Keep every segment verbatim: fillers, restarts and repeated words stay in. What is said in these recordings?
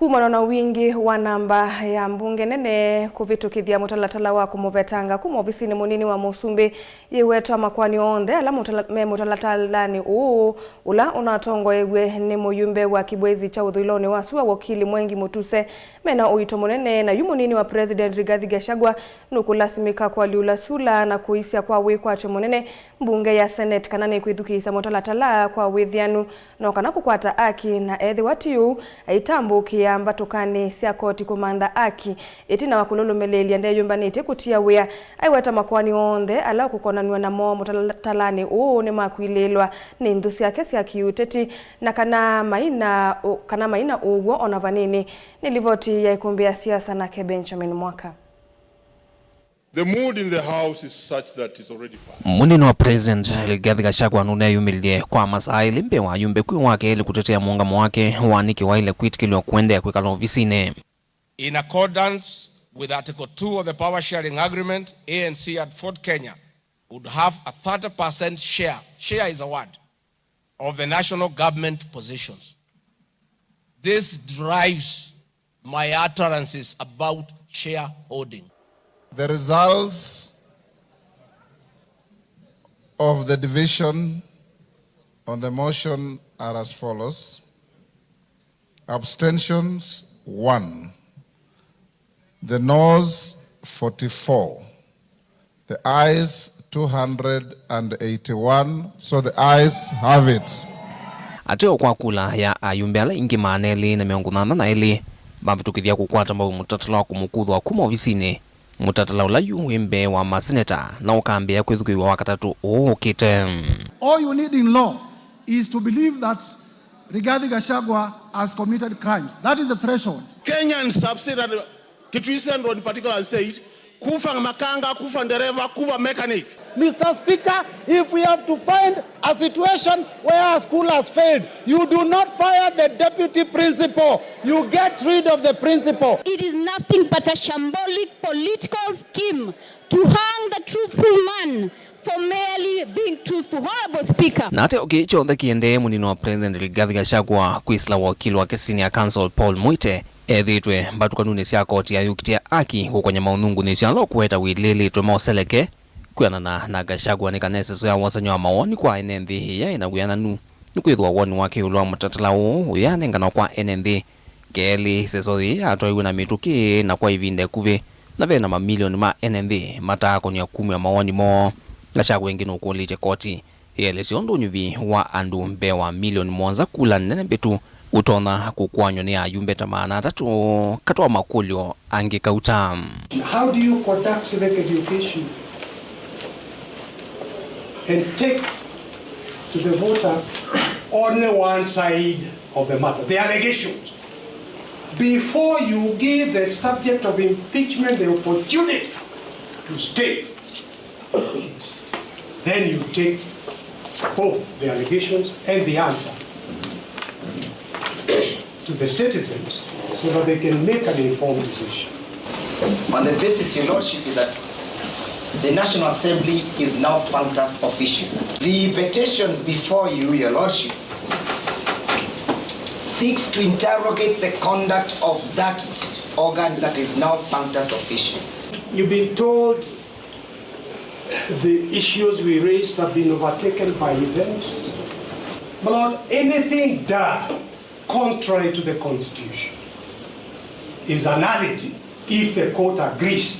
Kumana na wingĩ wa namba ya mbunge nene kũvĩtũkĩthya mũtalatala wa kũmũvetanga kuma ovisinĩ mũnini wa mũsumbĩ, yĩwetwa makoani onthe ala mũtala-, me mũtalatalanĩ ũũ, ũla ũnatongoew'e nĩ mũyumbe wa kĩvw'ĩzi kya ũthũĩlonĩ wa sua, wakili Mwengi Mutuse, mena ũito mũnene, na yu mũnini wa President Rigathi Gachagua nũkũlasimĩka kũalyũla sula na kũisya kwa wĩkwatyo mũnene mbunge ya Senate kana nĩkwĩthukĩĩsya mũtalatala kwa wĩthĩanu, no kana kũkwata aki, na ethĩwa ti ũu, aitambũkĩa mbatũkanĩ sya koti kũmantha aki. Ĩtina wa kũlũlũmĩlĩĩlya ndeyũmbanĩtye kũtia wĩa, aiweta makoani onthe ala ũkũkonanw'a namo mũtalatalanĩ ũũ nĩmakwilĩĩlwa nĩ nthũ syake sya kĩũteti, na kana maina ũ-, kana maina ũw'o ona vanini. Nĩ livoti ya ĩkũmbĩ ya siasa nake Benjamin Mwaka. The mood in the House is such that it's already far. Mũnini wa President Rigathi Gachagua nũneyumĩlilye kwa masaa elĩ mbee wa ayumbe kwĩ wa kelĩ kũtetea mũũngamo wake wa nĩkĩ waĩle kwĩtĩkĩlw'a kũendeea kwĩkala ovisinĩ. In accordance with Article two of the Power Sharing Agreement, A N C at Fort Kenya would have a thirty percent share. Share is a word. Of the national government positions. This drives my utterances about shareholding. The results of the division on the motion are as follows. Abstentions, one. The noes, forty-four. The ayes, two hundred and eighty-one. So the ayes have it. Ateo kwa kula ya ayumbe ala ingĩ maana elĩ na mĩongo nyanya na elĩ mavĩtũkĩthya kũkwata mbau mũtatala wa kũmũkuthwa kuma ovisinĩ, mũtatala ũla yu wĩ mbee wa maseneta na ũkambĩĩa kwĩthukĩĩw'a Wakatatũ ũũ ũkĩte. All you need in law is to believe that Rigathi Gachagua has committed crimes. That is the threshold. Kenyans have said that Kitui Central in particular has said, "Kufa makanga, kufa ndereva, kufa mechanic." Mister Speaker, if we have to find a situation where a school has failed, you do not fire the deputy principal. You get rid of the principal. It is nothing but a shambolic political scheme to hang the truthful man for merely being truthful. Honorable Speaker. Na ateo kĩĩ kyonthe kĩendee, mũnini wa President Rigathi Gachagua kwĩsĩla wakili wake Senior Counsel Paul Mwite ethĩĩtwe mbatũkanunĩ sya koti ya yũkitĩa aki kũkonya maũnungunĩsyo ala ũkũweta wĩlĩlĩtwe ma ũseleke kwĩanana na Gachagua nĩ kana ĩseso ya wosany'a wa mawoni kwa ene nthĩ ĩyaĩ na wĩananu. Nĩkwĩthĩwa woni wake ĩũlũ wa mũtatala ũũ ũyanenganwa kwa ene nthĩ kelĩ. Ĩseso yĩĩ yatwaiwe na mĩtũkĩ, na kwa ĩvinda ĩkuvĩ na ve na mamilioni ma ene nthĩ mataakon'ya kumya mawoni moo. Gachagua ĩngĩ nũkũlĩtye koti ĩelesye ũndũ ũnyuvi wa andũ mbee wa milioni mũonza kula nene mbĩtu ũtonya kũkũanw'a nĩ ayumbe ta maana atatũ, katĩ wa makũlyo angĩ kauta. How do you conduct civic education and take to the voters only one side of the matter, the allegations, before you give the subject of impeachment the opportunity to state? Then you take both the allegations and the answer to the citizens so that they can make an informed decision. On the basis, Your Lordship, is that the National Assembly is now functus officio. The petitions before you, Your Lordship, seeks to interrogate the conduct of that organ that is now functus officio. You've been told the issues we raised have been overtaken by events. My Lord, anything done contrary to the Constitution is a nullity if the court agrees.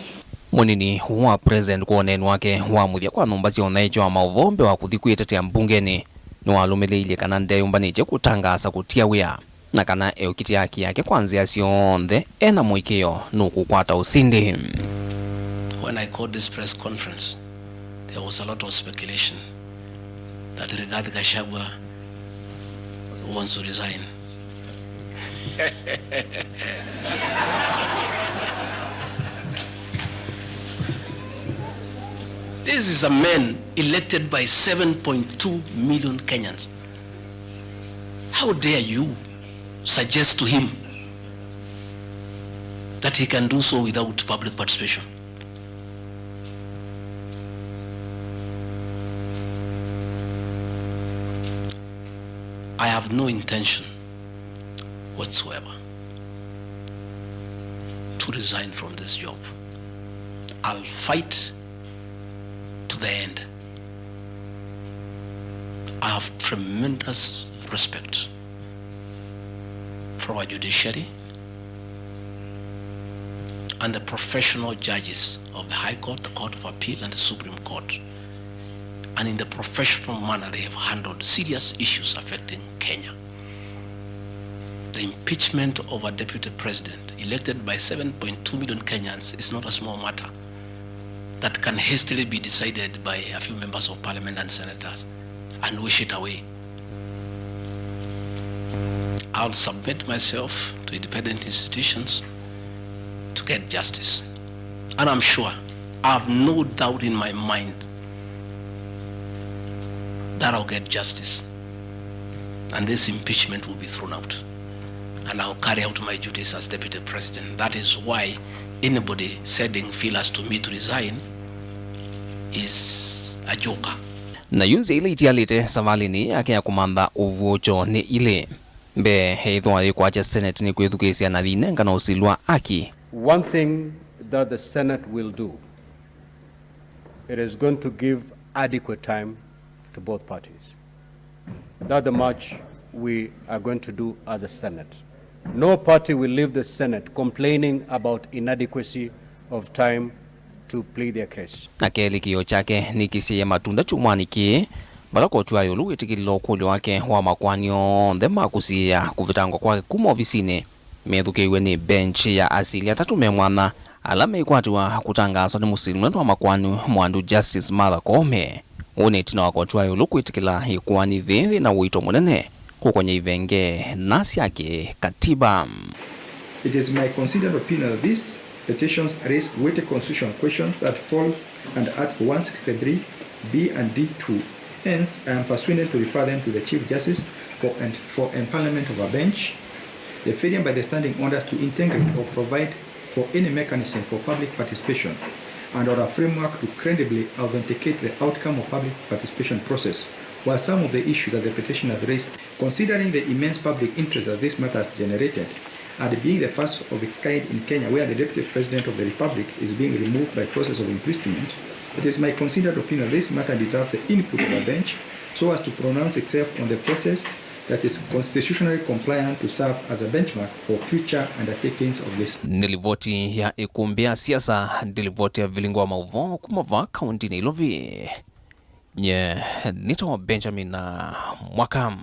Mũnini wa President kwa ũneeni wake wa mũthya kwa nyũmba sya ũnyaĩĩkyo wa maũvoo mbee wa kũthi kwĩtetea mbungenĩ nĩwalũmĩlĩilye kana ndeyũmbanĩtye kũtangaasa kũtia wĩa, na kana eũkitĩa haki yake kwa nzĩa syonthe ena mũĩkĩĩo nũkũkwata ũsindi. When I called this press conference, there was a lot of speculation that Rigathi Gachagua wants to resign. This is a man elected by seven point two million Kenyans. How dare you suggest to him that he can do so without public participation? I have no intention whatsoever Resign from this job. I'll fight to the end. I have tremendous respect for our judiciary and the professional judges of the High Court, the Court of Appeal, and the Supreme Court, and in the professional manner they have handled serious issues affecting Kenya. The impeachment of a deputy president elected by seven point two million Kenyans is not a small matter that can hastily be decided by a few members of parliament and senators and wish it away. I'll submit myself to independent institutions to get justice. And I'm sure, I have no doubt in my mind that I'll get justice. And this impeachment will be thrown out. And I'll carry out my duties as deputy president. That is why anybody sending feelers to me to resign is a joker. Na yu nzĩa ila itialĩte savalĩnĩ yake ya kũmantha ũvuũkyo nĩ ilĩ. Mbee, ethĩwa yĩkwatya Senate nĩ kwĩthukĩĩsya na yĩnengana ũsilwa aki. One thing that the Senate will do, it is going to give adequate time to both parties. That's the much we are going to do as a Senate. No party will leave the Senate complaining about inadequacy of time to plead their case. Na kelĩkĩo kyake nĩkĩsyaie matunda kyumwanĩ kĩĩ, vala koti wa ĩũlũ wĩtĩkĩlile ũkũlyo wake wa makoani onthe ma kũsiĩĩa kũvĩtangwa kwake kuma ovisinĩ methukĩĩw'e nĩ bench ya asili atatũ me mwanya ala meikwatĩwa kũtangaaswa nĩ mũsili mũnene wa makoani mwandu Justice Martha Koome. Ũũ nĩ ĩtina wa koti wa ĩũlũ kwĩtĩkĩla ĩkoani yĩĩ yĩna ũito mũnene kũkony'a ivenge na sya kĩkatiba. It is my considered opinion that these petitions raise weighty constitutional questions that fall under Article one sixty-three B and D two. Hence, I am persuaded to refer them to the Chief Justice for, for empanelment of a bench. The failure by the standing orders to integrate or provide for any mechanism for public participation and or a framework to credibly authenticate the outcome of public participation process were some of the issues that the petitioners raised. Considering the immense public interest that this matter has generated, and being the first of its kind in Kenya where the Deputy President of the Republic is being removed by process of impeachment, it is my considered opinion this matter deserves the input of a bench so as to pronounce itself on the process that is constitutionally compliant to serve as a benchmark for future undertakings of this. Nĩ livoti ya ĩkũmbĩ ya siasa, nĩ livoti ya vilingo wa maũvoo kuma vaa kaunti Nairobi. Nye nĩtawa Benjamin Mwaka.